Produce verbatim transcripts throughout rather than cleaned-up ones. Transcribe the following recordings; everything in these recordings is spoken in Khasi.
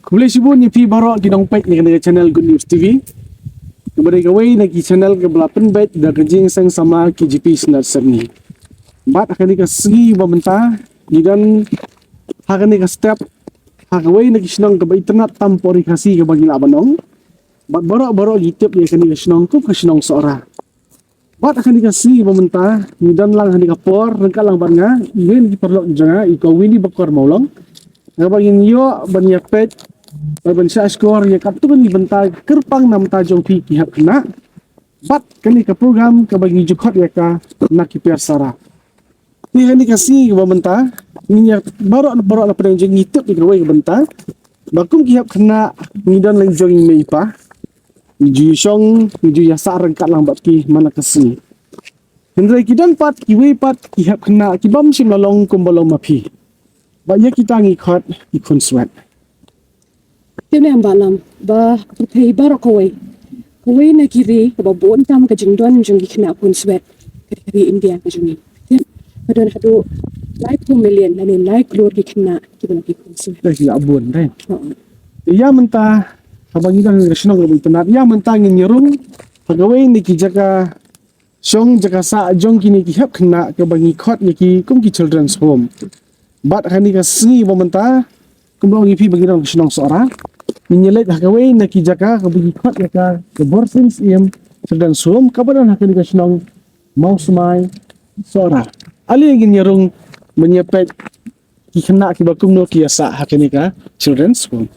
Khublei shibun ïa phi baroh ki nongpeit ïa kane ka channel Good News T V. Kaba dei kawei na ki channel kaba la pynbeit da ka Jingïaseng Samla K J P Synod Sepngi. Bad ha kane ka sngi ba mynta ngi don ha kane ka step ha kawei na ki shnong kaba itynnad tam por ri Khasi kaba ngi lah ban ong. Bad baroh baroh ngi tip ïa kane ka shnong kum ka shnong Sohra. Bad ha kane ka sngi ba mynta ngi don lang ha kane ka por ryngkat lang bad nga, i wei na ki paralok jong nga, i Kong Winnie Bakor Mawlong. Nga ba ngin ïoh ban ïa peit bad ban shah shkor ïa katto katne ki bynta kyrpang na bynta jong phi ki hep khynnah. Bad kane ka program kaba ngi ju khot ïa ka Na Ki Pyrsa Rah. Te ha kane ka sngi kaba mynta ngin ïa baroh na baroh na pdeng jong ngi tip ïa kawei ka bynta ba kum ki hep khynnah ngi don lang jong i mei i pa. Ngi ju shong, ngi ju ïa sah ryngkat lang bad ki man la ka sngi. Hynrei ki don pat kiwei pat ki hep khynnah ki bym shym la long kumba long ma phi. Ba ïa kita ngi khot ki khun swet. Te ne amba lam ba ka pyrthei baroh kawei, kawei na ki ri kaba bun tam ka jingdon jong ki khynnah khun swet ka ri India ka jong ngi. Te ka don haduh lai phew million lane lai klur ki khynnah kiba long ki khun swet. Te ki la bun dei. Ïa mynta haba ngi don ha ka shnong kaba itynnad, ïa mynta ngin ïa rung ha kawei na ki jaka shong jaka sah jong kine ki hep khynnah kaba ngi khot ïa ki kum ki children's home. Bad ha kane ka sngi ba mynta kumba ong ïa phi ba ngi don ha ka shnong Sohra, ngin ïa leit ha kawei na ki jaka kaba ngi khot ïa ka ka Borsing Syiem Children's Home kaba don ha kane ka shnong Mawsmai Sohra. Ale ngin ïa rung ban ïa peit ki khynnah kiba kumno ki ïa sah ha kane ka children's home.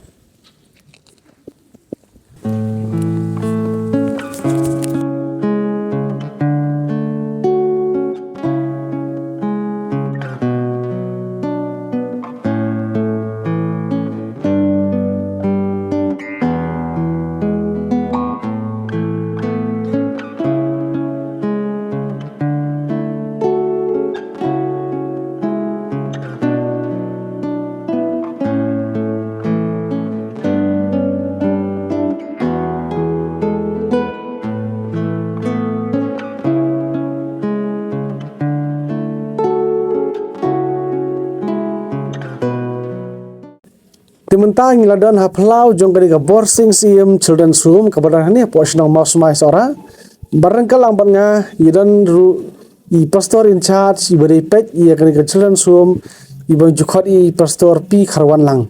Te mynta ngi la don ha phyllaw jong kane ka Borsing Syiem Children's Home kaba don hangne hapoh shnong Mawsmai Sohra. Bad ryngkat lang bad nga ngi don ruh i pastor in charge iba dei peit ïa kane ka Children's Home, iba ju khot i Pastor P Kharwanlang.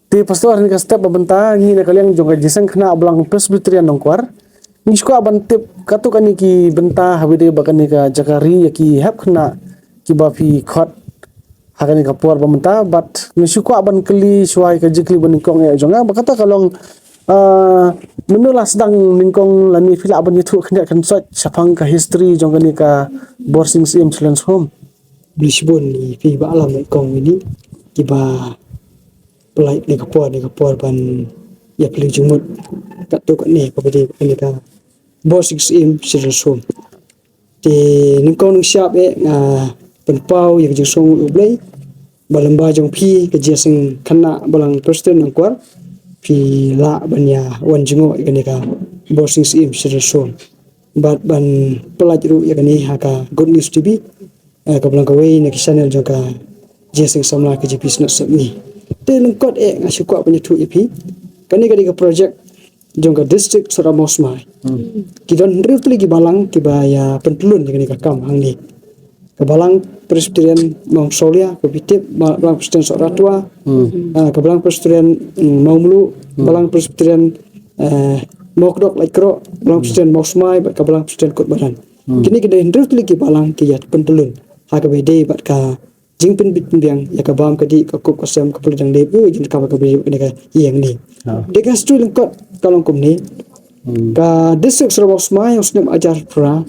Te pastor, ha kane ka step ba mynta ngi na ka liang jong ka Jingïaseng Khynnah Balang Presbyterian Nongkwar ngi shu kwah ban tip katto katne ki bynta haba ïadei bad kane ka jaka ri ïa ki hep khynnah kiba phi khot ha kane ka por ba mynta, bad ngi shu kwah ban kylli shuwa ïa ka jingkylli ba nyngkong eh jong nga, ba kata ka long, ah, mynno la sdang nyngkong lane phi lah ban ïathuh khyndiat khynsoit shaphang ka history jong kane ka Borsing Syiem Children's Home? Khublei shibun ïa phi Bah Alam, ïa i Kong Winnie, kiba pynlait ne ka por ne ka por ban ïa plie jingmut katto katne kaba dei kane ka Borsing Syiem Children's Home. Te nyngkong nyngshap eh nga pynpaw ïa ka jingsngew U Blei ba lyngba jong phi ka Jingïaseng Khynnah Balang Presbyterian Nongkwar phi lah ban ïa wan jngoh ïa kane ka Borsing Syiem Children's Home bad ban pynlait ruh ïa kane ha ka Good News T V, eh, kaba long kawei na ki channel jong ka Jingïaseng Samla K J P Synod Sepngi. Te lyngkot eh nga shu kwah ban ïathuh ïa phi, kane ka dei ka project jong ka district Sohra Mawsmai. Ki don hynriew tylli ki balang kiba ïa pyntlun ïa kane ka kam hangne. Ka Balang Presbyterian Mawsolia, ka phi tip, Ba-, Balang Presbyterian Sohra Twa, ah, ka Balang Presbyterian, mm, Mawmluh, Balang Presbyterian, eh, Mawkdok Laitkroh, Balang Presbyterian Mawsmai bad ka Balang Presbyterian Kutbadan. Kine ki dei hynriew tylli ki balang ki ïa pyntlun ha kaba ïadei bad ka jingpynbit pynbiang ïa ka bam ka dih, ka kup ka sem, ka pule dang dep, eh, jingkaba ka bri kane ka ïing ni. Dei ka history lyngkot ka long kumne. Ka district Sohra Mawsmai ha u snem hajar phra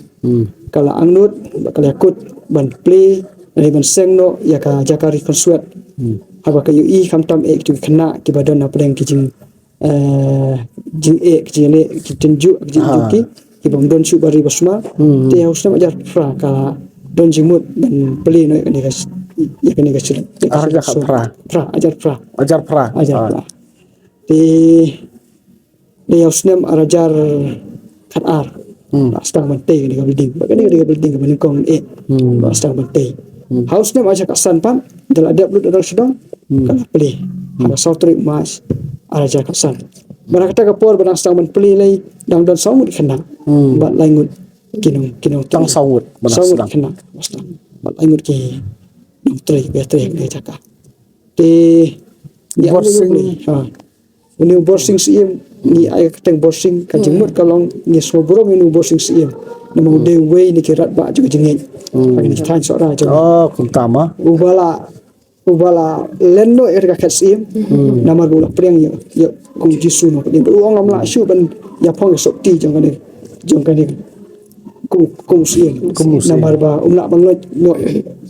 ka la angnud bad ka la ïakut ban plie lane ban seng noh ïa ka jaka ri khun swet. Haba ka ïohi khamtam eh kito ki khynnah kiba don hapdeng ki jing eh, jingeh, ki jingeh, ki jingjuh, ki jingjuh ki, ki bym don shuh ba ri ba sumar. Te ha u snem hajar phra ka don jingmut ban plie noh ïa kane ka, ïa kane ka shnong. Ar hajar phra. Phra, hajar phra. Hajar phra. Hajar phra. Te, te ha u snem ar hajar khatar. Ba sdang ban tei kane ka building. Ba kane ka building kaba nyngkong eh. Ba sdang ban tei. Ha u snem hajar khatsan pat, da la dep lut da dang sdang, ka la plie. Ha ka saw tarik March, Raja Kasan. Bad ha kata ka por ba dang sdang ban plie lei, dang don saw ngut khynnah. Hmm. Bad lai ngut ki nong, ki nong. Tang saw ngut ba dang sdang. Saw ngut khynnah. Bad lai ngut ki nongtrei, ba trei ha kane ka jaka. Te, ïa, Borsing. Ha. Une u Borsing Syiem, ngi ai ka kyrteng Borsing, ka jingmut ka long ngi sngewburom ïa une u Borsing Syiem. Namar u dei uwei na ki radbah jong ka jingngeit. Hmm. Ha kine ki thaiñ Sohra jong. Oh, kumta ma. Uba la, uba la len noh ïa ka khet Syiem. Hmm. Namar ba u la pdiang ïa, ïa u Jisu noh. Bad u ong ngam lah shuh ban ïa phong ïa sotti jong kane, jong kane kum, kum u Syiem. Kum u Syiem. Namar ba um lah ban leit noh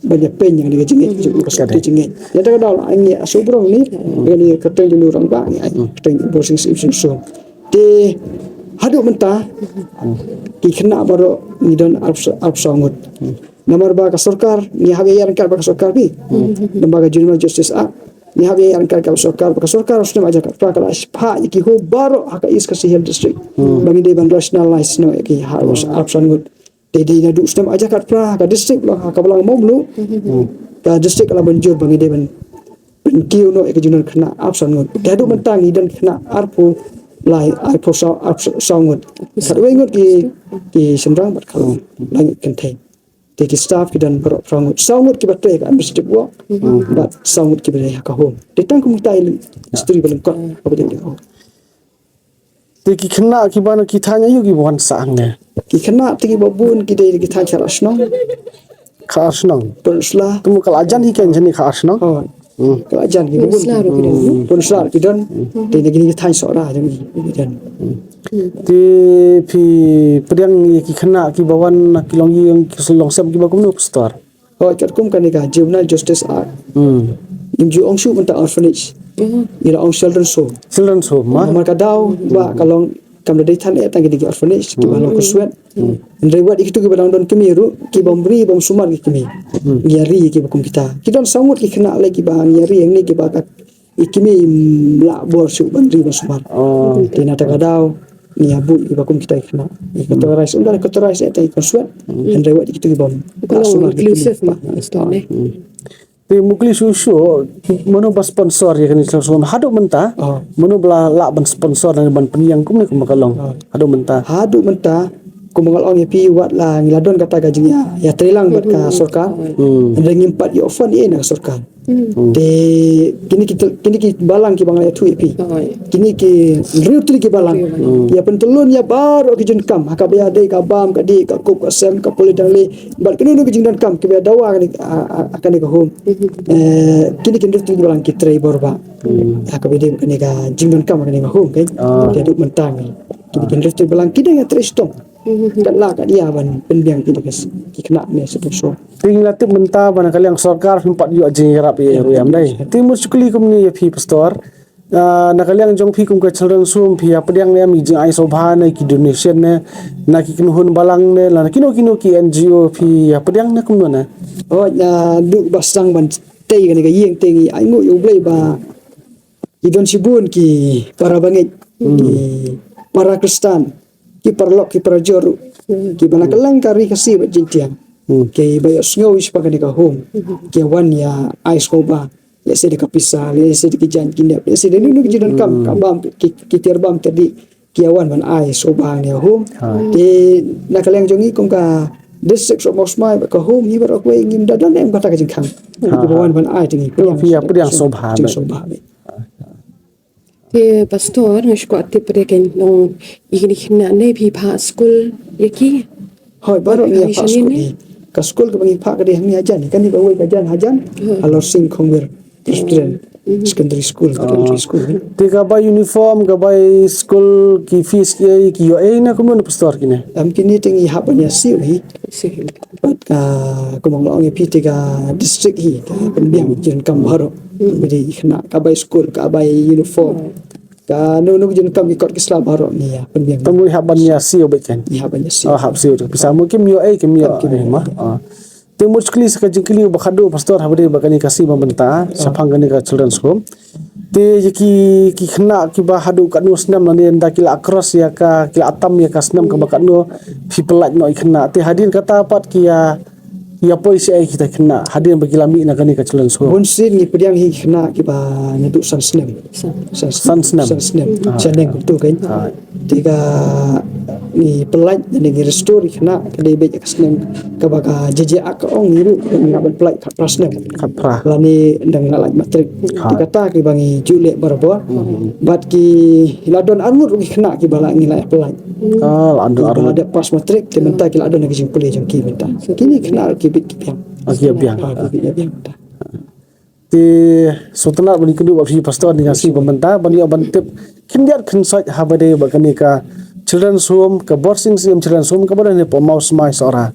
ban ïa peiñ ïa kane ka jingngeit, jong ka sotti jingngeit. Ïa kata ka daw la ai ngi ïa sngewburom ne, ïa kane ka kyrteng jong u rangbah ngi ai, kyrteng Borsing Syiem Syiemsuh. Te haduh mynta ki khynnah baroh ngi don arphew, arphew saw ngut. Namar ba ka sorkar, ngi hap ïa ïaid ryngkat bad ka sorkar phi. Namar ka Juvenile Justice Act, ngi hap ïa ïaid ryngkat bad ka sorkar, ba ka sorkar ha u snem ar hajar khatphra ka la phah ïa ki home baroh ha ka East Khasi Hills District. Ba ngi dei ban rationalize noh ïa ki ha arphew saw ngut. Te dei naduh u snem ar hajar khatphra ha ka district, ha ka balang Mawmluh. Ka district ka la mynjur ba ngi dei ban, ban kiew noh ïa ka jingdon khynnah arphew saw ngut. Te haduh mynta ngi don khynnah arphew lai, arphew saw, arphew saw ngut. Khatwei ngut ki, ki shynrang bad khatwei ngut kynthei. Te ki staff ki don baroh phra ngut. Saw ngut kiba trei ha ka administrative work. Bad saw ngut kiba trei ha ka home. Te tang kum kita i history ba lyngkot kaba dei ha ka home. Te ki khynnah kiba na ki thaiñ aïu kiba wan sah hangne? Ki khynnah te kiba bun ki dei ki thaiñ Kharshnong. Kharshnong. Pynursla. Te mo ka la jan hi kein jani Kharshnong. Oh. Hmm. Ka la jan hi bun. Pynursla ruh ki don. Pynursla ruh ki don. Te na kine ki thaiñ Sohra jong ngi ki don. Te phi pdiang ïa ki khynnah kiba wan na ki longïing ki longsem kiba kumno pastor? Oh, katkum kane ka Juvenile Justice Act. Hmm. Ngim ju ong shuh mynta orphanage. Ngi la ong children's home. Children's home, ma? Namar ka daw ba ka long kam da dei than eh tang ki dei ki orphanage kiba long khuslai. Hynrei wat ïa kito kiba dang don kmie ruh, ki bym ri bym sumar ki kmie. Ngi ïa ri ïa kiba kum kita. Ki don saw ngut ki khynnah lei kiba ngi ïa ri hangne kiba ka i kmie im lah bor shuh ban ri ban sumar. Oh. Te na kata ka daw ngi ïa buh ïa kiba kum kita ki khynnah. Ngi categorize, ym dei categorize eh tang i khuslai. Hynrei wat ïa kito kibym lah sumar ki kmie. Inclusive ma, pastor ne. Te mukli shuh shuh, mano ba sponsor ïa kane ka sum haduh mynta? Oh. Mano ba la lah ban sponsor ne ban pynïeng kumne kumba ka long haduh mynta? Haduh mynta, kumba nga la ong ïa phi, wat la ngi la don kata ka jingïa, ïatreilang bad ka sorkar. Hmm. Hynrei ngim pat ïoh fund ei na ka sorkar. Hmm. Te kine ki tel-, kine ki balang kiba nga la ïathuh ïa phi. Oh, ïa. Kine ki hynriew tylli ki balang. Hmm. Ïa pyntyllun ïa baroh ki jingdonkam, ha kaba ïadei ka bam, ka dih, ka kup, ka sem, ka pule dang leh. Bad kano kano ki jingdonkam kiba ïadawa kane, a, a, a kane ka home. Eh, kine ki hynriew tylli ki balang ki trei bor ba. Hmm. Ha kaba ïadei kane ka jingdonkam kane ka home, kan. Ah. Te haduh mynta ngi, kine ki hynriew tylli ki balang ki dang ïatrei shitom. Kat la kat ïa ban pynbiang kine ki, ki khynnah ne sa tu so. Te ngi la tip mynta ba na ka liang sorkar phim pat ïoh jingïarap ïa ruh em dei. Te mut shu kylli kumne ïa phi pastor. Ah, na ka liang jong phi kum ka Children's Home phi ïa pdiang ne em ïa jingai sngewbha ne ki donation ne na ki kynhun balang ne lane kino kino ki N G O phi ïa pdiang ne kumno ne? Oh, naduh ba sdang ban tei kane ka ïing te ngi ainguh ïa U Blei ba ki don shibun ki para bangeit, ki para Khristan, ki paralok, ki parajor ruh, kiba na kylleng ka ri Khasi bad Jaiñtia. Hmm. Kiba ïohsngew shaphang kane ka home, ki wan ïa ai sngewbha. Lehse da ka pisa, lehse da ki jaiñ ki nep, lehse da kino kino ki jingdonkam, ka bam, ki, ki tiar bam tiar dih, ki ïa wan ban ai sngewbha ïa kane ka home. Ha. Te na ka liang jong ngi kum ka district Sohra Mawsmai bad ka home hi baroh kawei ngim da don em kata ka jingkhang. Ha, kiba wan ban ai te ngi pdiang, pdiang sngewbha, sngewbha. Te pastor, nga shu kwah tip pat ïa kane, long ïa kine ki khynnah ne phi phah skul ïa ki? Hooid, baroh ngi ïa phah skul ïa ki. Ka skul kaba ngi phah ka dei hangne hajan, kane kawei ka jan hajan, Alorsing Khongwir Presbyterian Secondary School, Secondary School. Te ka bai uniform, ka bai skul, ki fees ki ei, ki ïoh ei ne kumno pastor kine? Em, kine te ngi hap ban ïa siew hi. Siew hi. Bad ka, kumba nga la ong ïa phi te ka district hi, ka pynbiang jingdonkam baroh. Bad i khynnah ka bai skul, ka bai uniform. Kano kano ka jingdonkam ki kot ki sla baroh ngi ïa pynbiang. Te mut hap ban ïa siew beit kan? Ngi hap ban ïa siew. Oh, hap siew. Pisa mut kim ïoh ei, kim ïoh ei ma. Oh. Te mut shu kylli sa ka jingkylli ba khadduh pastor haba dei ba kane ka sngi ba mynta shaphang kane ka Children's Home. Te ïa ki, ki khynnah kiba haduh katno snem lane ynda ki la cross ïa ka, ki la tam ïa ka snem kaba katno phi pyllait noh ïa ki khynnah. Te hadien kata pat ki ïa Ïa poi sha ei kita ki khynnah hadien ba ki la mih na kane ka children's home? Bun sien ngi pdiang hi ki khynnah kiba naduh san snem. San snem. San snem. San snem. Ah. Shaneng kumtu kan. Ah. Te ka ngi pynlait ne ngi restore ki khynnah ka dei beit ka snem kaba ka J J A ka ong ngi ruh ngi hap ban pynlait khatphra snem. Khatphra. Lane dang la lait matrik. Ah. Te kata kiba ngi ju leh barabor. Hmm. Bad ki la don arngut ruh ki khynnah kiba la ngi la pynlait. Ah, la don arngut. Kiba la dep pass matrik te mynta ki la don ha ki jingpule jong ki mynta. Kine ki khynnah ki bit ki biang. Ah, ki biang. Ah, ki bit ki biang mynta. Te sngewtynnat ban ïakynduh bad phi pastor, ngi ngeit ba mynta ban ïoh ban tip khyndiat khynsoit haba dei bad kane ka children's home, ka Borsing Syiem Children's Home kaba don hapoh Mawsmai Sohra.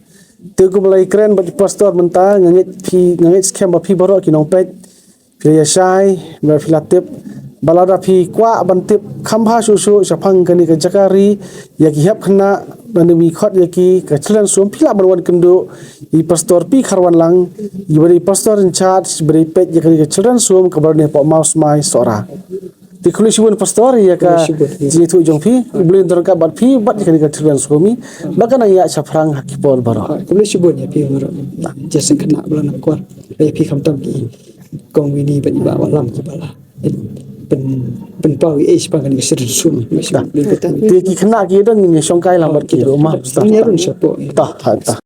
Te kumba la ïakren bad pastor mynta, nga ngeit phi, nga ngeit skhem ba phi baroh ki nongpeit phi la ïa shai bad phi la tip, ba lada phi kwah ban tip kham bha shuh shuh shaphang kane ka jaka ri, ïa ki hep khynnah, lane ba ngi khot ïa ki ka children's home, phi lah ban wan kynduh ïa i pastor P. Kharwanlang, iba dei i pastor in charge ba dei peit ïa kane ka children's home kaba don hapoh Mawsmai Sohra. Te khublei shibun pastor ïa ka jingïathuh jong phi. U Blei un don ryngkat bad phi bad ïa kane ka children's home, ba kan nang ïaid shaphrang ha ki por baroh. Khublei shibun ïa phi baroh. Jaseng khynnah ba la nang kwah ïa phi khamtam ki kong Winnie bad i Bah Wallam kiba la pyn, pynpaw ïa i shaphang kane ka children's home. Te ki khynnah ki don ngi shongkai lang bad ki ruh ma. Ngi rung shapoh. Tah, tah, tah.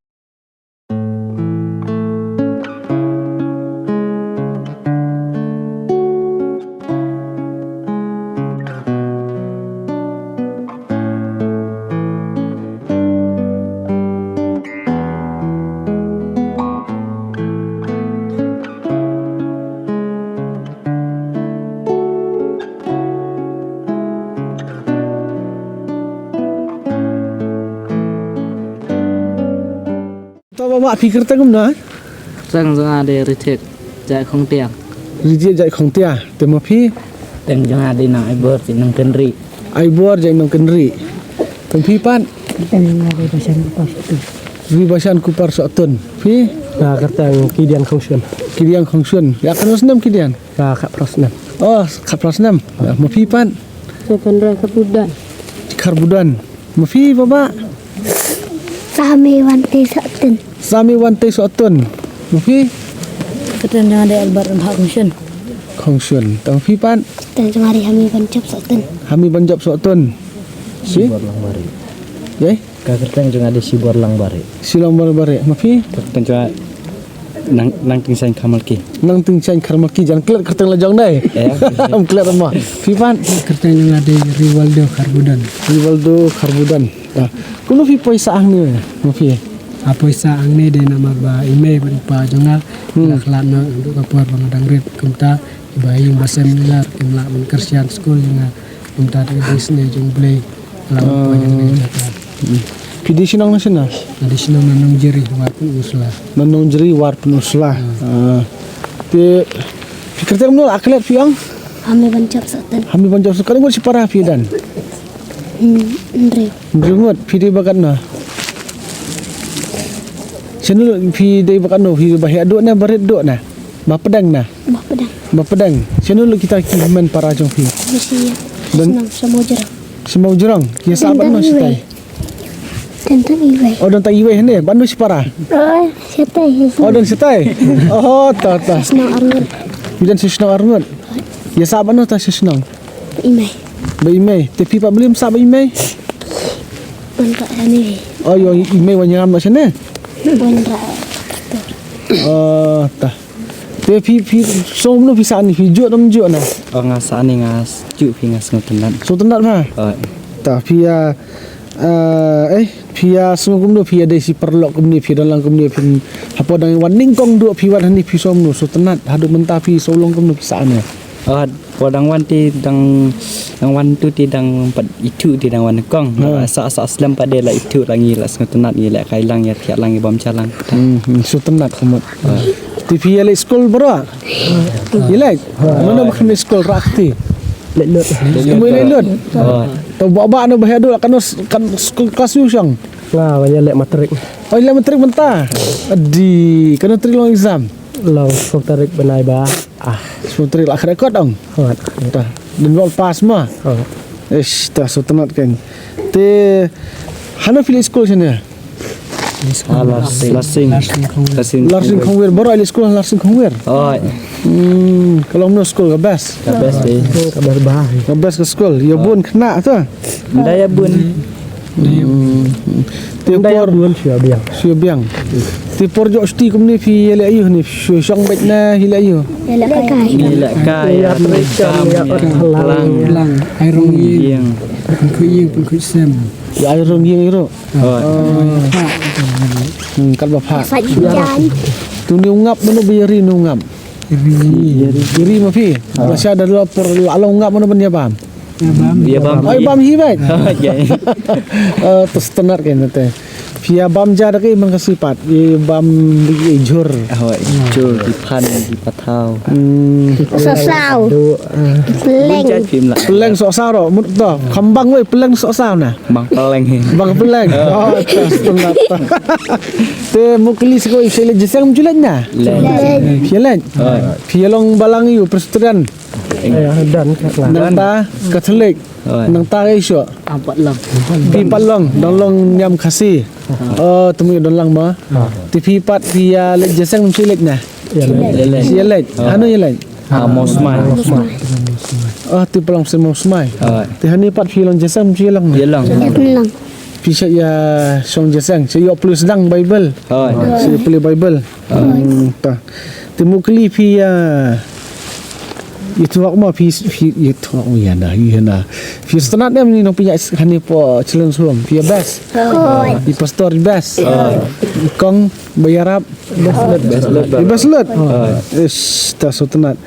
To baba, phi kyrteng kumno? Kyrteng jong nga dei Rithiek Jait Khongtia. Rithiek Jait Khongtia. Te ma phi? Kyrteng jong nga dei Nang Aibor Jait Nongkynrih. Aibor Jait Nongkynrih. Te phi pat? Kyrteng jong nga dei Bashan Kupar Sohtun. Ri Bashan Kupar Sohtun. Phi? Nga kyrteng Kidian Khongshun. Kidian Khongshun. Ïa katno snem Kidian? Ïa khatphra snem. Oh, khatphra snem. Ma phi pat? Sukendra Kharbudan. Kharbudan. Ma phi baba? Sami Wante Sohtun. Sami Wante Sohtun. Ma phi? Kyrteng jong nga dei Albert Rynha Khongshun. Khongshun. Te ma phi pat? Kyrteng jong nga dei Hami Banjop Sohtun. Hami Banjop Sohtun. Phi? Shibor Langbari. Yei? Ka kyrteng jong nga dei Shibor Langbari. Shibor Langbari. Ma phi? Kyrteng jong nga Nang, Nangtingshaiñ Kharmalki. Nangtingshaiñ Kharmalki, jan klet kyrteng la jong dei. Ym klet ma. Phi pat? Kyrteng jong nga dei Rivaldo Kharbudan. Rivaldo Kharbudan. Ah. Kumno phi poi sah hangne ma phi? Ah, poi sah hangne dei namar ba i mei bad i pa jong nga la khlad noh naduh ka por ba nga dang rit, kumta i ba ïing ba sem ngi la kim lah ban kyrshan skul ïa nga. Kumta da ka jingisynei jong U Blei nga la wan poi hangne. Phi dei shnong na shano? Nga dei shnong na Nongjri, Ward Pynursla. Na Nongjri, Ward Pynursla. Ah. Te phi kyrteng kumno, la klet phi ong? Hami Banjop Sohtun. Hami Banjop Sohtun. Katno ngut shipara phi don? Hmm, hynriew. Hynriew ngut. Phi dei ba katno? Shano phi dei ba katno? Phi ba heh duh ne ba rit duh ne? Ba pdeng ne? Ba pdeng. Ba pdeng. Shano lut kita ki hynmen para jong phi? Ba shi ïa. Don shnong Sha Mawjrong. Sha Mawjrong. Ki sah bad no shatai? Don tang iwei. Oh, don tang iwei hangne. Bad no shipara? Oh, shatai. Oh, don shatai. Oh, ta ta. Shnong arngut. Don shnong arngut. Ïa sah bad no ta shnong? Ba i mei. Ba i mei. Te phi pat balei ym sah ba i mei? Ban rah hangne. Oh, ïa i mei wan ïalam noh shane? Ban rah. Oh, ta. Te phi, phi sngewbha phi sah ne, phi juh ne ym juh ne? Oh, nga sah ne, nga juh phi, nga sngewtynnat. Sngewtynnat ma? Oh. Ta phi ïa, eh, eh, phi ïa sngew kumno, phi ïa dei shi paralok kumne, phi dang lang kumne, phi hapoh dang wan nyngkong duh phi wan hangne, phi sngewbha sngewtynnat, haduh mynta phi sngewlong kumno phi sah ne? Oh, hapoh dang wan te dang, dang wan tu te dang pat ithuh te dang wan nyngkong. Ha. Sah, sah slem pat de la ithuh la ngi la sngewtynnat ngi la kai lang ïa thiah lang ïa bam cha lang. Hmm, hmm, sngewtynnat kumut. Te phi ïa leit skul baroh? Ïa leit? Mano ba khlem leit skul rah kti? Leit lut. Kumno leit lut? To ba ba no ba haduh la katno kan skul klas u shong? Nga ba ïa leh matrik. Oh, ïa leh matrik mynta. Adi, katno tarik long exam? Long saw tarik bnai ba. Ah, saw tarik la khreh kot ong. Kot. Ta, dang long pass ma. Kot. Ish, ta sngewtynnat kan. Te hano phi leit skul shane? Ah, Larsing. Larsing. Larsing Khongwir. Larsing Khongwir, baroh ïa skul Larsing Khongwir. Oh. Hmm, ka long kumno skul, ka best? Ka best dei. Ka best bah. Ka best ka skul. Ïa bun khynnah to. Ynda ïa bun. Hmm. Te por shu biang. Shu biang. Te por jop shuti kumne phi ïaleh aïu ne, shu shong beit ne ïaleh aïu? Ïaleh kai. Ïaleh kai, ïa trei kam, ïa plang. Ai rong ïing. Pynkhuid ïing, pynkhuid sem. Ïa ai rong ïing ruh. Oh. Hmm, katba phah. Te une u ngap mano ba ïa ri une u ngap? Ïa ri ma phi. Lashai da la por la long u ngap mano ban ïa bam? Ïa bam. Ai bam hi beit. Eh, to sngewtynnat kein te. Phi ïa bam ja da kaei man ka sipar? Ïa bam ïa jhur. Oh, ïa jhur, ki phan, ki pathaw. Hmm. Sohsaw. Pleng. Pleng sohsaw ruh. Mut to. Kham bang wei pleng sohsaw na. Bang pleng hi. Bang pleng. Oh, to sngewtynnat. Te mut kylli sa kawei, phi leit jingïaseng, phi leit na? Leit. Phi leit? Phi long balang aïu, Presbyterian? Nangta Katholik. Nangta aïu shuh? Phi pat long, dang long niam Khasi. Oh, te mut dang long ma. Te phi pat phi ïa leit jingïaseng, phi leit na? Leit. Leit. Hano ïa leit? Ah, Mawsmai. Oh, te phi long sha Mawsmai. Te hangne pat phi long jingïaseng, phi long? Ïa long. Phi shait ïa shong jingïaseng, shait ïoh pule sdang Baibl. Shait pule Baibl. Hmm, ta. Te mut kylli phi ïa, ïathuh ma phi, phi ïathuh ïa na, ïa na. Phi sngewtynnat em ïa nongpynïaid hangne hapoh Children's Home? Phi ïa best. Phi pastor ïa best. Kong ba ïarap. Best lut. Best lut. Ish, ta sngewtynnat.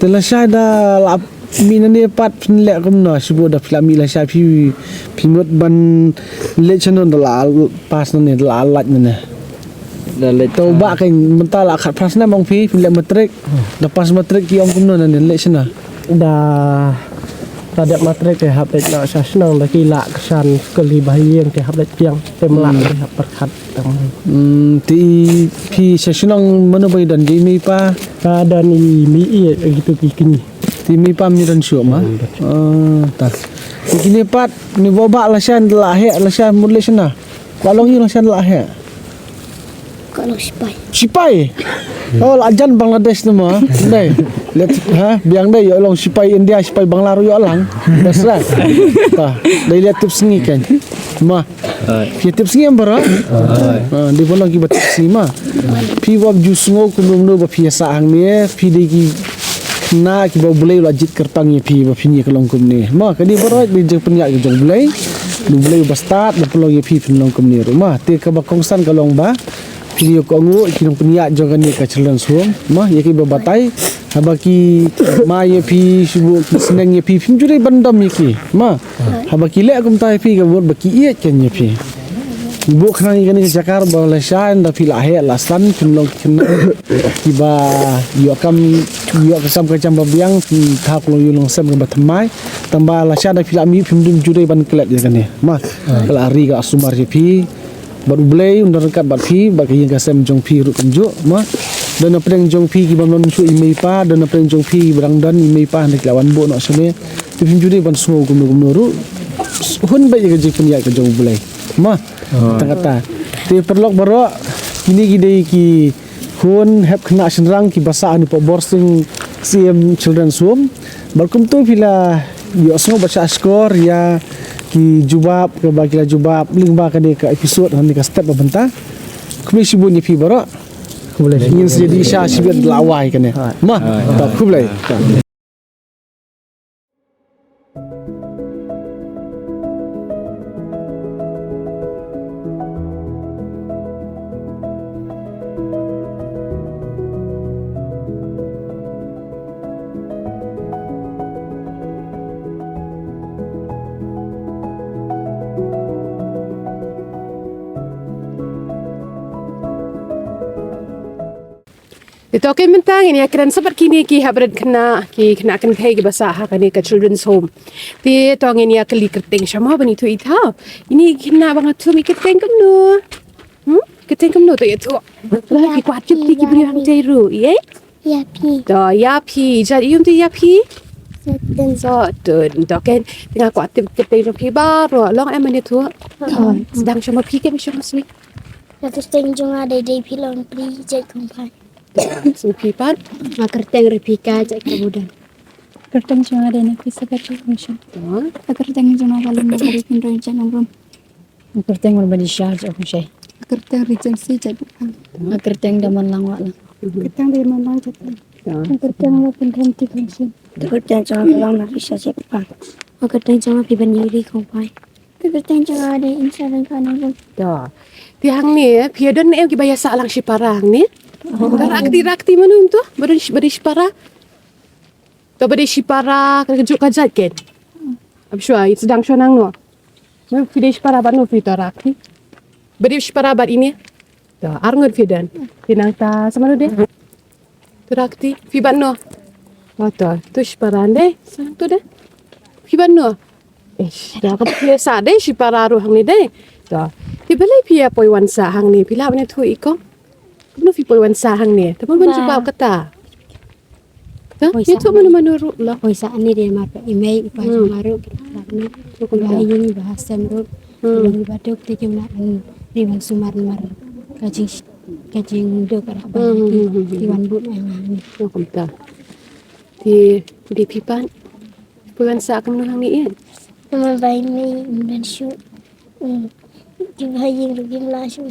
Te lashai da la mih nangne pat phin leh kumno, shibun da phi la mih lashai phi, phi mut ban leit shano da la pass nangne, da la lait nangne? Da leit. To ba kein mynta la khatphra snem ong phi, phi leh matrik. Da pass matrik ki ong kumno nangne, leit shano? Da, da dep matrik te hap leit noh sha shnong, da ki la kyrshan skul hi ba ha ïing te hap leit biang, te mlak te hap pyrkhat. Hmm, te phi sha shnong mano ba ïadon, i mei i pa? Ka don i mei i, ïa kitu ki kñi. Te i mei i pa ym don shuh ma? Hmm. Oh, ta. Te kine pat, ne ba bah lashai da la heh, lashai mut leit shano? Kwah long aïu lashai da la heh? Kwah long sipai. Sipai? Oh, la jan Bangladesh tu ma. Dei. Leit, ha, biang dei, ïoh long sipai India, sipai Bangla ruh ïoh lang. Best lah. Ta, dei leit tip sngi kein. Ma. Phi tip sngi em baroh? Ah, dei ba long kiba tip sngi ma. Phi ba ju sngew kumno kumno ba phi ïa sah hangne, phi dei ki khynnah kiba U Blei u la jied kyrpang ïa phi ba phin ïa ka long kumne. Ma, kane baroh dei jingpynïaid ka jong U Blei. U Blei uba stad, uba pynlong ïa phi phin long kumne ruh ma. Te kaba kongsan ka long ba phi ïa kohnguh ïa ki nongpynïaid jong kane ka Children's Home. Ma, ïa kiba batai. Haba ki mai ïa phi, shibun ki sneng ïa phi, phim ju dei ban dom ïa ki. Ma, haba ki leh kumta ïa phi, ka mut ba ki ïeit kein ïa phi. Bun khnang ïa kane ka jaka ba lashai da phi la heh la san, phin long ki khynnah kiba ïoh kam, ïoh ka kam ka jam ba biang, phin thaw ka long ïing long sem kaba thymmai. Tang ba lashai da phi la mih, phim ju dei ban klet ïa kane. Ma, ka la ri ka sumar ïa phi. Bad U Blei un don ryngkat bad phi, bad ka ïing ka sem jong phi ruh kumjuh, ma. Don na pdeng jong phi ki bym don shuh i mei i pa, don na pdeng jong phi ba dang don i mei i pa, hynrei ki la wan buh noh shane. Te phim ju dei ban sngew kumno kumno ruh. Hun beit ïa ka jingpynïaid ka jong U Blei. Ma. Tang kata. Te paralok baroh, kine ki dei ki khun hep khynnah shynrang kiba sah hangne hapoh Borsing Syiem Children's Home. Bad kumta phi la ïohsngew bad shah shkor ïa ki jubab kaba ki la jubab lyngba kane ka episode, kane ka step ba bynta. Khublei shibun ïa phi baroh. Khublei. Ngin sa ïadih sha shibit la wai kane. Ma, ta khublei. Te to kein mynta ngin ïa kren sa bad kine ki hapdeng khynnah, ki khynnah kynthei kiba sah ha kane ka Children's Home. Te to ngin ïa kylli kyrteng sha mo ban ïathuh ïa thaw. Ine i khynnah ba nga thum i kyrteng kumno? Hmm? Kyrteng kumno to ïathuh. Ki kwah tip ki briew hangtei ruh, ïa? Ïa phi. To ïa phi, jait ïum te ïa phi? Sotun. Sotun. To kein, te nga kwah tip kyrteng jong phi baroh. Long em ban ïathuh? Sdang sha mo phi kein sha mo sweet. Ka kyrteng jong nga dei Deiphilongpri Jaitkongphai. Sngewbha pat. Ka kyrteng Rifika Jaitkabudon. Kyrteng jong nga dei Nafisa Batu Rungshon. Ka kyrteng jong nga ka long Mary Pynroi Jaitnongrum. Ka kyrteng Marbadisha Jaitkhongshai. Ka kyrteng Regency Jaitbuphang. Ka kyrteng Damanlang Wahlang. Ka kyrteng Damanlang Jaitbuphang. Ka kyrteng Marbadisha Jaitkhongshai. Ka kyrteng jong nga ka long Nafisa Jaitbuphang. Ka kyrteng jong nga Pibanyuri Kongphai. Ka kyrteng jong nga dei Insa Rengkhanarung. To. Te hangne phi ïa don ne em kiba ïa sah lang shipara hangne? Ka rakti rakti mano to? Ba don shi- ba dei shipara. To ba dei shipara ka kajuh ka jait ken. Ap shwa i sdang shwa nang no. No phi dei shipara bad no phi to rakti. Ba dei shipara bad ine. To ar ngut phi don. Phi nangta sa mano dei. To rakti phi bad no. Oh to to shipara dei. Sa nang to dei. Phi bad no. Ish, da ka phi sa dei shipara ruh hangne dei. To. Phi balei phi ïa poi wan sah hangne phi lah ban ïathuh i kong. Kumno phi poi wan sah hangne? Te ban jubab kata. Te ïathuh mano mano ruh lah. Poi sah hangne dei namar ba i mei i pa jong nga ruh ki la khlad noh. Ba ha ïing ba ha sem ruh. Ki long kiba duk te kim lah ban ri ban sumar namar ka jing ka jingduk ka la ban ki wan bud ïa nga hangne. Kumta. Te dei phi pat. Poi wan sah kumno hangne ïa? Namar ba i mei i don shuh. Ki ba ha ïing ruh kim lah shuh.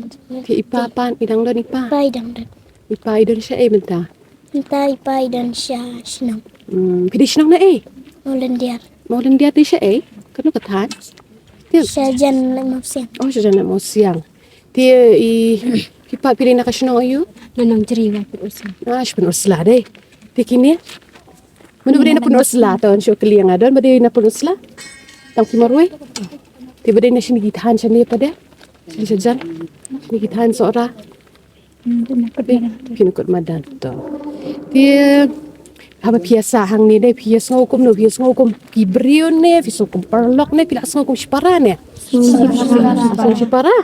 Te i pa pat i dang don i pa? I pa i dang don. I pa i don shaei mynta? Mynta i pa i don sha shnong. Hmm, phi dei shnong na ei? Mawlyndiat. Mawlyndiat dei shaei? Kano ka thaiñ? Te sha jan Laitumkhrah. Oh, sha jan Laitumkhrah. Te i phi pat phi dei na ka shnong aïu? Na Nongjri wa Pynursla. Ah, sha Pynursla dei. Te kine? Mano ba dei na Pynursla to, shu kylli ïa nga, don ba dei na Pynursla? Tang ki marwei. Te ba dei na shane ki thaiñ shane pat de. Shane sha jan. Shane ki thaiñ Sohra. Phi na Kutmadan to. Te haba phi ïa sah hangne dei phi ïa sngew kumno, phi ïa sngew kum ki briew ne phi sngew kum paralok ne phi la sngew kum shipara ne? Sngew shipara.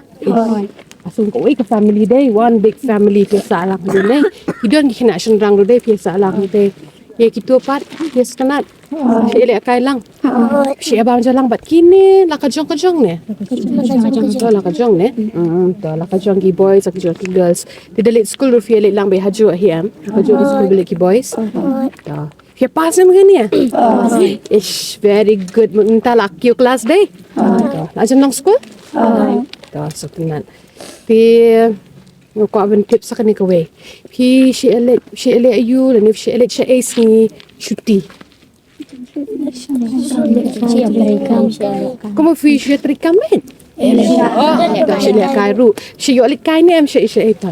Sngew kawei ka family dei, one big family phi ïa sah lang hangne dei. Ki don ki khynnah shynrang ruh dei phi ïa sah lang hangne dei. Ïa kito pat phi ïa sngewtynnat. Phi ïa lehkai lang. Phi ïa bam ja lang bad kine la ka jong ka jong ne. To la ka jong ne. Hmm, to la ka jong ki boys, la ka jong ki girls. Te da leit skul ruh phi ïa leit lang beit hajuh hi em. Hajuh ka skul ba leit ki boys. To. Phi ïa pass ne mynne? Ish, very good. Mynta la kiew klas dei. To. La jan long skul? To, sngewtynnat. Te Nga kwah ban tip sa kane kawei. Phi shu ïa leit, shu ïa leit aïu, lane shu ïa leit shaei sngi shuti? Kumno phi shu ïa trei kam leit? Oh, shu ïa leit kai ruh. Shu ïa leit kai ne em shaei shaei pat?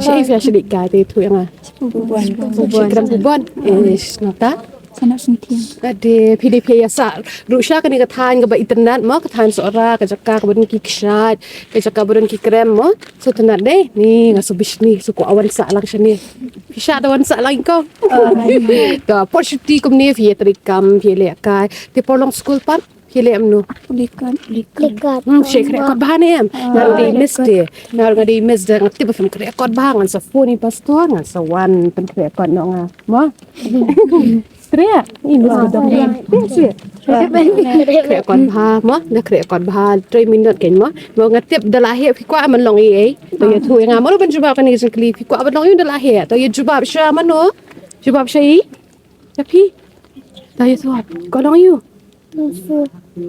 Shaei phi shu leit kai te tu ïa nga. Shaei krem pubon. Ish, nangta? Sanok Synthiang. Ade, phi dei phi ïa sah ruh sha kane ka thaiñ kaba itynnat mo, ka thaiñ Sohra, ka jaka kaba don ki kshaid, ka jaka ba don ki krem mo. Sngewtynnat dei, ni nga shu bishni, shu kwah wan sah lang shane. Phi shah da wan sah lang i kong. To, por shuti kumne phi ïa trei kam, phi ïa lehkai. Te por long skul pat, phi ïa leh mano? Lehkai. Hmm, shu khreh kot bha ne em? Nga ruh dei miss te. Nga ruh nga dei miss te, nga tip ba phim khreh kot bha, ngan sa phone i pastor, ngan sa wan pynkhreh kot noh nga. Mo? Khreh, i miss ka dong. Khreh, khreh kot bha mo, da khreh kot bha, trei minot kein mo. Mo nga tip da la heh phi kwah ban long ei ei. To ïathuh ïa nga, mano ban jubab kane ka jingkylli, phi kwah ban long ei ei da la heh. To ïa jubab sha mano? Jubab sha i? Sha phi? To ïathuh. Kwah long ei ei? Kung fu.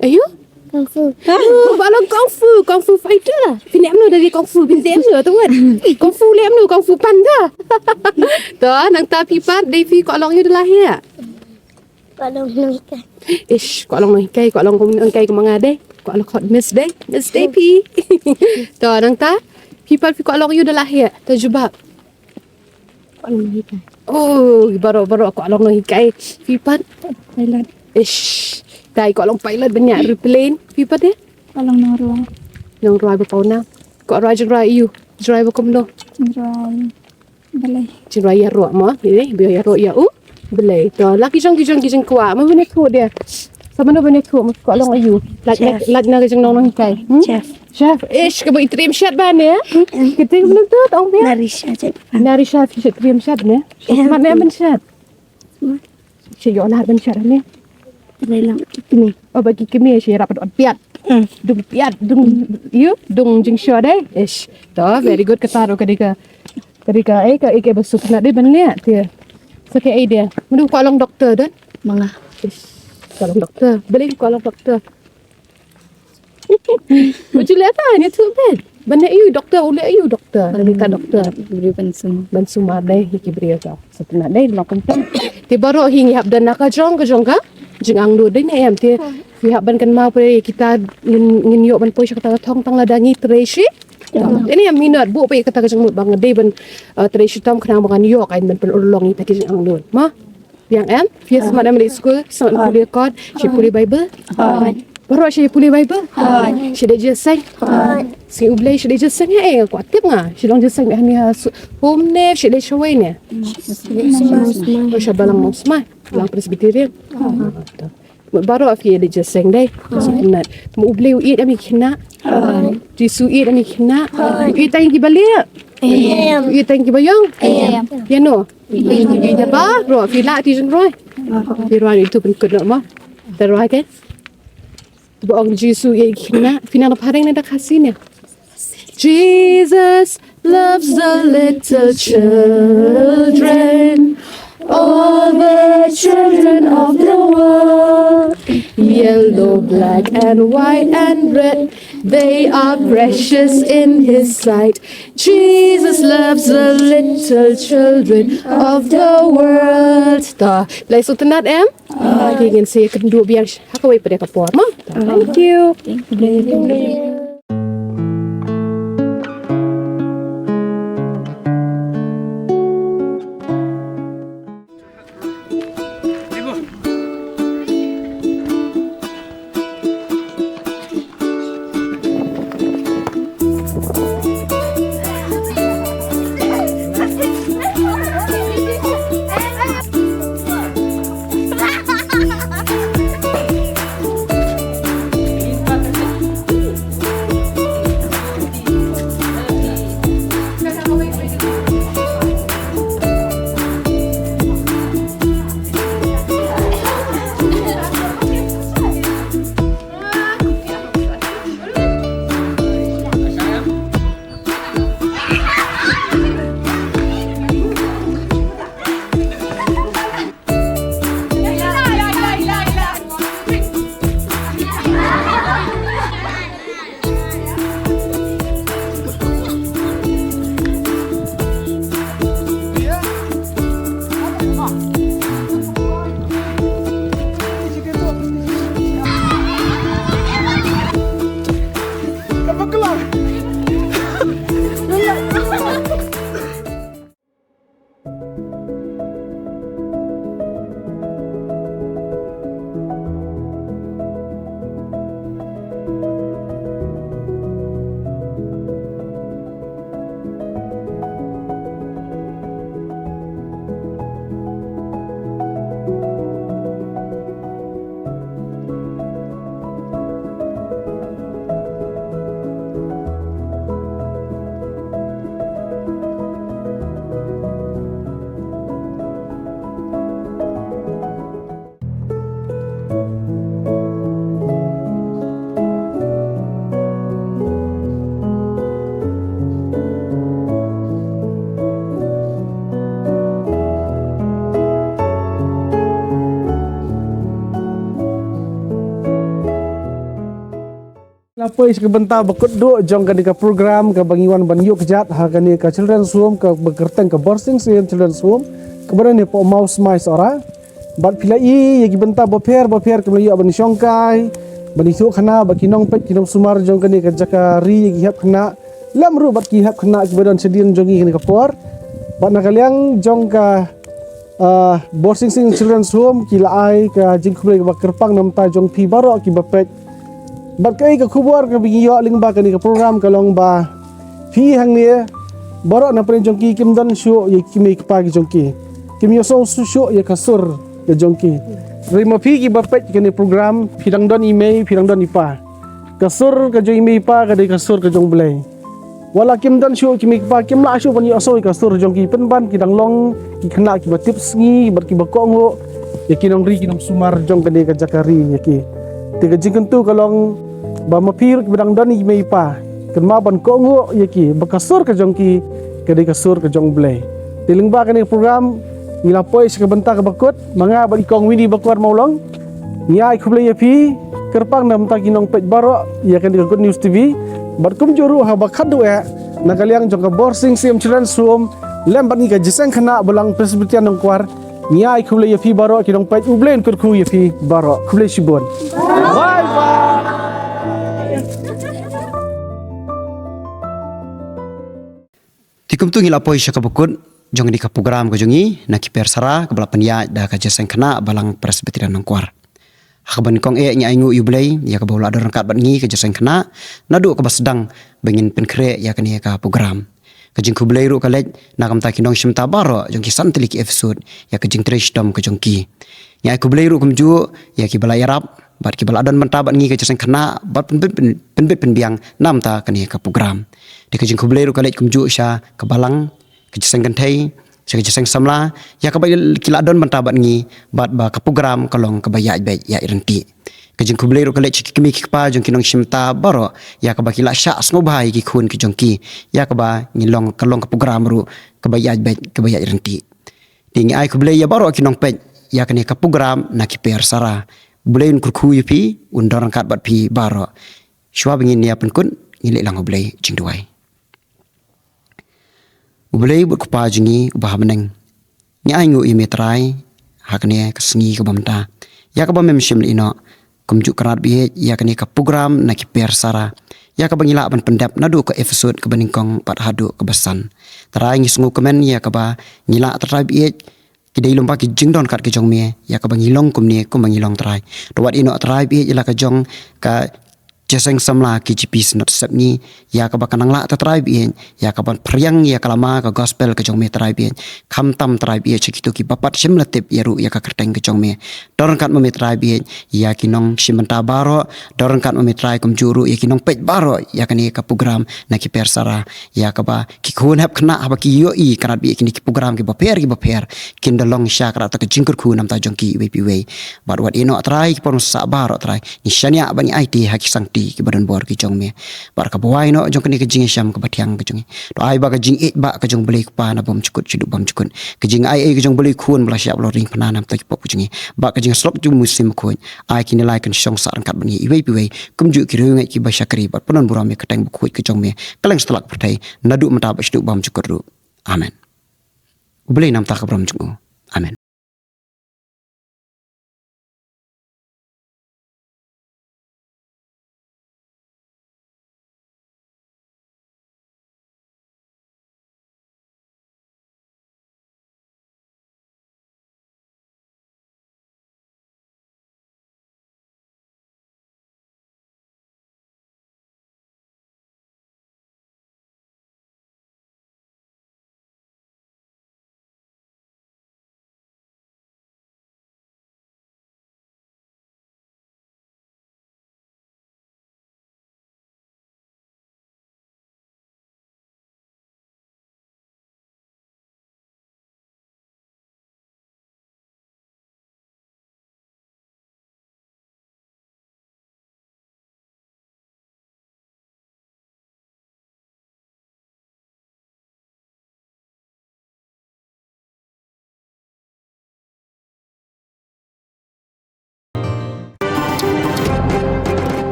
Aïu? Kung fu. Oh, ba long kung fu, kung fu fighter. Phi leh mano da leh kung fu, phi leh mano to wat. Kung fu leh mano, kung fu panda. To, nangta phi pat, dei phi kwah long ei ei da la heh? Kwah long nonghikai. Ish, kwah long nonghikai, kwah long nonghikai kum nga dei. Kwah long kot miss dei, miss dei phi. To, nangta phi pat phi kwah long ei ei da la heh? To jubab. Kwah long nonghikai. Oh, baroh baroh kwah long nonghikai. Phi pat? Pilot. Ish. Te kwah long pilot ban ïaid aeroplane. Phi pat de? Kwah long nongrwai. Nongrwai ba pawnam. Kwah rwai jingrwai aïu? Jingrwai ba kumno? Jingrwai Blei. Jingrwai ïaroh mo. Ïa, ïaroh ïa u Blei. To, la ki jong ki jong ki jingkwah. Mo ban ïathuh de. Sa mano ban ïathuh mo, kwah long aïu? Lait na, lait na ka jinglong nonghikai. Hmm? Chef. Chef. Ish, kaba i triem shet bha ne? Kata ka mano to, tong phi? Narisha Jaitbuphang. Narisha phi shet triem shet ne? Shet ne ban shet? Shet ïoh lad ban shet ne? Trei lang ki kmie. Oh, ba ki kmie shet rap dot piat. Dung piat, dung, you, dung jingshoh dei. Ish. To, very good, kata ruh ka dei ka, ka dei ka, eh, ka, eh, ka ba suk na dei ban leh, te. Sa ka idea. Madu kwah long doktor don? Manga. Ish. Kwah long doktor. Balei kwah long doktor? Uju leh ta, ni tu ben. Ban leh you doktor, u leh you doktor. Ban leh ka doktor. Beri ban sum. Ban sumar dei, ni ki beri ka. Sa tu na dei, ma kumta. Te baroh hi ngi hap don na ka jong, ka jong ka. Jingangnud dei ne em te. Ngi hap ban kynmaw pyrshah kita ngin, ngin ïoh ban poi sha kata ka thong tang lada ngi trei shi. Ini em minot buh pyrshah kata ka jingmut ba nga dei ban, uh, trei shitom khnang ba ngan ïoh kan ban pynurlong ïa kita ki jingangnud. Ma? Biang em? Phi smat em leit skul, smat pule kot, shi pule Bible. Baroh shi pule Bible. Shi dei jingïaseng. Shi U Blei shi dei jingïaseng eh, eh, kwah tip nga. Shi long jingïaseng eh, ha su-, home ne, shi dei shawei ne. Oh, sha balang mosma. Balang Presbyterian. Baroh phi dei jingïaseng dei. Sa kumta. Ma U Blei u ïeit em ïa ki khynnah. Jisu u ïeit em ïa ki khynnah. U ïeit tang ïa ki ba lieh. U ïeit tang ïa ki ba ïong. Ïa no. Ïa baroh phi lah ti jingrwai. Phi rwai itu pynkut noh mo. Te rwai ke. Te ba ong Jisu ïeit ïa ki khynnah. Phi nang da phareng ne da Khasi ne. Jesus loves the little children, all the children of the world, yellow, black, and white, and red. They are precious in His sight. Jesus loves the little children of the world. Ta, lai sngewtynnat em? Ki ngin sa ïakynduh biang ha kawei pat ka por mo. Thank you. La poi sha ka bynta ba kut duh jong kane ka program kaba ngi wan ban ïuh kjat ha kane ka Children's Home kaba kyrteng ka Borsing Sing Children's Home kaba don hapoh Mawsmai Sohra. Bad phi la i ïa ki bynta bapher bapher kiba la ïoh ban shongkai ban ithuh khana bad ki nongpeit ki nongsumar jong kane ka jaka ri ïa ki hep khynnah. Lem ruh bad ki hep khynnah kiba don shadien jong ngi kane ka por. Bad na ka liang jong ka, ah, Borsing Sing Children's Home ki la ai ka jingkhublei kaba kyrpang na ka bynta jong phi baroh kiba peit. Bad kaei ka khubor kaba ngi ïoh lyngba kane ka program ka long ba phi hangne baroh na pdeng jong ki kim don shuh ïa ki mei ki pa ki jong ki. Kim ïohsngew shuh ïa ka sur ka jong ki. Hynrei ma phi kiba peit kane program phi dang don i mei phi dang don i pa. Ka sur ka jong i mei i pa ka dei ka sur ka jong U Blei. Wat la kim don shuh ki mei ki pa kim lah shuh ban ïohsngew ïa ka sur jong ki pynban ki dang long ki khynnah kiba tipsngi bad kiba kohnguh ïa ki nongri ki nongsumar jong kane ka jaka ri ïa ki. Te ka jingkyntu ka long ba ma phi ruh kiba dang don i mei i pa, kynmaw ban kohnguh ïa ki ba ka sur ka jong ki ka dei ka sur ka jong U Blei. Te lyngba kane ka program ngi la poi sha ka bynta kaba kut, ma nga bad i Kong Winnie Bakwar Mawlong. Ngi ai khublei ïa phi kyrpang na bynta ki nongpeit baroh ïa kane ka Good News T V. Bad kumjuh ruh haba khadduh eh na ka liang jong ka Borsing Syiem Children's Home lem bad ngi ka Jingïaseng Khynnah Balang Presbyterian Nongkwar. Ngi ai khublei ïa phi baroh ki nongpeit, U Blei un kyrkhu ïa phi baroh. Khublei shibun. Bye bye. Te kumta ngi la poi sha kaba kut jong kane ka program ka jong ngi na Ki Persara kaba la pynïaid da ka Jingïaseng Khynnah Balang Presbyterian Nongkwar. Ha kaba nyngkong eh ngi ainguh ïa U Blei ïa kaba u la don ryngkat bad ngi ka Jingïaseng Khynnah naduh kaba sdang ba ngin pynkhreh ïa kane ka program. Ka jingkhublei ruh ka leit na ka bynta ki nongshim bynta baroh jong ki san tylli ki episode ïa ka jingtrei shitom ka jong ki. Ngi ai khublei ruh kumjuh ïa kiba la ïarap bad kiba la don bynta bad ngi ka Jingïaseng Khynnah bad pynbit pyn-, pynbit pynbiang na ka bynta kane ka program. Te ka jingkhublei ruh ka leit kumjuh sha ka Balang, ka Jingïaseng Kynthei, sha ka Jingïaseng Samla ïa kaba ki la don bynta bad ngi bad ba ka program ka long kaba ïaid beit ïaid ryntih. Ka jingkhublei ruh ka leit sha ki kmie ki kpa jong ki nongshim bynta baroh ïa kaba ki la shah sngewbha ïa ki khun ki jong ki, ïa kaba ngi long, ka long ka program ruh kaba ïaid beit kaba ïaid ryntih. Te ngi ai khublei ïa baroh ki nongpeit ïa kane ka program na Ki Persara. U Blei un kyrkhu ïa phi, un don ryngkat bad phi baroh. Shuwa ba ngin ïa pynkut, ngin leit lang ha U Blei jingduwai. U Blei bad U Kpa jong ngi uba ha bneng, ngi ainguh ïa me Trai ha kane ka sngi kaba mynta ïa kaba mem shim lehnoh, kumjuh Kynrad ba ïeit ïa kane ka program na Ki Persara ïa kaba ngi lah ban pyndep naduh ka episode kaba nyngkong bad haduh kaba san. Trai ngi sngewkmen ïa kaba ngi lah Trai ba ïeit, ki dei lyngba ki jingdonkam ka jong me ïa kaba ngi long kumne kumba ngi long Trai. To wat ïehnoh Trai ba ïeit ïa la ka jong ka Jingïaseng Samla K J P Synod Sepngi ïa kaba kan nang lah Trai ba ïeit ïa kaban phriang ïa ka lama ka gospel ka jong me Trai ba ïeit. Khamtam Trai ba ïeit sha kito kiba pat shym la tip ïa ruh ïa ka kyrteng ka jong me. Don ryngkat ma me Trai ba ïeit ïa ki nongshim bynta baroh, don ryngkat ma me Trai kumjuh ruh ïa ki nongpeit baroh ïa kane ka program na Ki Persara ïa kaba ki khun hep khynnah haba ki ïohi Kynrad ba ïeit kine ki program kiba pher kiba pher kin da long sha ka rta ka jingkyrkhu na ka bynta jong ki iwei pa iwei. Bad wat ïehnoh Trai ki por ba sah baroh Trai, ngi shaniah bad ngi aiti ha ki sangti kiba don bor ki jong me. Bad kaba wai noh jong kane ka jingïashem kaba thiang ka jong ngi, to ai ba ka jingïeit ba ka jong U Blei Kpa na bymjukut shaduh bymjukut, ka jingai ei ka jong U Blei Khun ba la shah ba la ring pynban na ka bynta ki pop ka jong ngi. Bad ka jingïasyllok jong U Mynsiem Bakhuid, ai kine lai kan shong sah ryngkat bad ngi iwei pa iwei kumjuh ki riewngeit kiba shakri bad pyndonburom ïa ka kyrteng bakhuid ka jong me kylleng satlak pyrthei naduh mynta bad shaduh bymjukut ruh. Amen. U Blei na ka bynta ka burom jong u. Amen.